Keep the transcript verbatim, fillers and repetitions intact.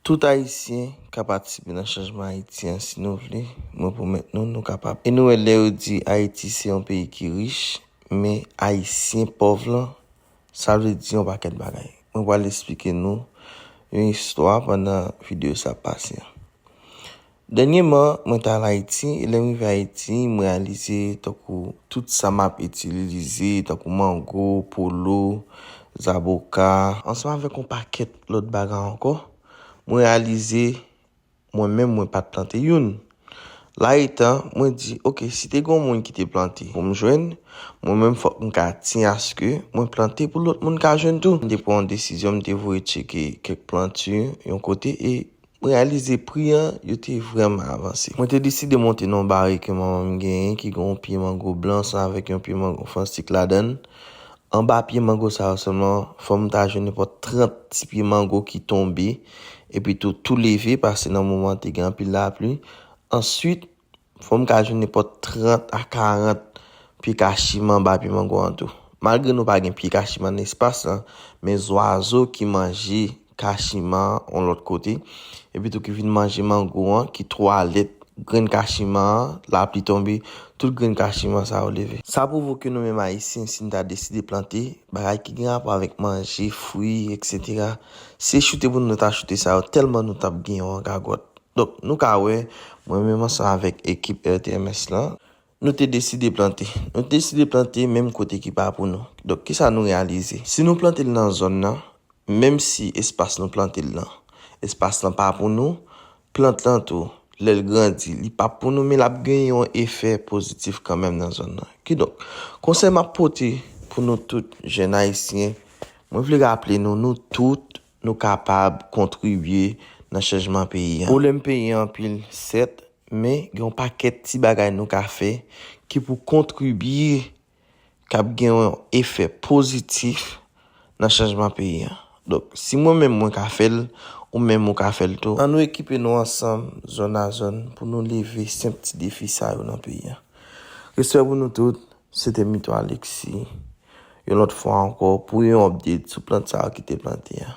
Tout Ayisyen ka patisipe nan chanjman Ayiti an si nou vle. Mwen pwomèt nou, nou kapab. E nou wè lè yo di Ayiti se yon peyi ki rich, men Ayisyen pòv lan, sa vle di yon pakèt bagay. Mwen pral esplike nou yon istwa pandan videyo sa ap pase an. Dènyèman, mwen t al Ayiti, e lè m rive Ayiti, m reyalize tankou tout sa m ap itilize, tankou mango, polo, zaboka, ansanm avèk yon pakèt lòt bagay ankò, mwen reyalize mwen menm mwen pa t plante youn. La etan, mwen di, oke, si te gen yon moun ki te plante pou m jwenn, mwen menm fòk m ka tyen aske mwen plante pou lòt moun ka jwenn tou. M te pran yon desizyon, m te voye tcheke kèk planti yon kote e mwen reyalize pri an, yo te vrèman avanse. Mwen te deside monte nan yon bare ke manman m genyen, ki gen yon pye mango blan ansanm avèk yon pye mango fransik ladan l. Anba pye mango sa yo sèlman, fò m ta jwenn nenpòt trant ti pye mango ki tonbe, epi tou, tou leve, paske nan moman an te gen anpil lapli. Answit, fò m ka jwenn nenpòt trant a karant pye kachiman anba pye mango an tou. Malgre nou pa gen pye kachiman nan espas lan, men zwazo ki manje kachiman an yon lòt kote, epi tou ki vin manje mango an, ki twalèt grenn kachiman an, lapli tonbe, tout grenn kachiman sa yo leve. Sa pwovoke nou menm Ayisyen, si n ta deside plante bagay ki gen rapò avèk manje, fwi, etsetera, se choute pou nou ta choute sa yo, tèlman nou t ap gen yon gagòt. Donk, nou ka wè, mwen menm ansanm avèk ekip R T M S lan, nou te deside plante. Nou te deside plante menm kote ki pa pou nou. Donk, kisa nou reyalize? Si nou plante l nan zòn nan, menm si espas nou plante l lan, espas lan pa pou nou, plant lan tou, lè l grandi, li p ap pou nou, men l ap gen yon efè pozitif kanmenm nan zòn nan. Kidonk, konsèy m ap pote pou nou tout jèn Ayisyen, mwen vle raple nou, nou tout, nou kapab kontribye nan chanjman peyi an. Pwoblèm peyi an anpil, sèt, men gen yon pakèt ti bagay nou ka fè ki pou kontribye, k ap gen yon efè pozitif nan chanjman peyi an. Donk, si mwen menm mwen ka fè l, ou menm ou ka fè l tou. Ann nou ekipe nou ansanm, zòn a zòn, pou nou leve senp ti defi sa yo nan peyi an. Respè pou nou tout, se te Mito Alexis, yon lòt fwa ankò, pou yon update sou plant sa yo ki te plante an.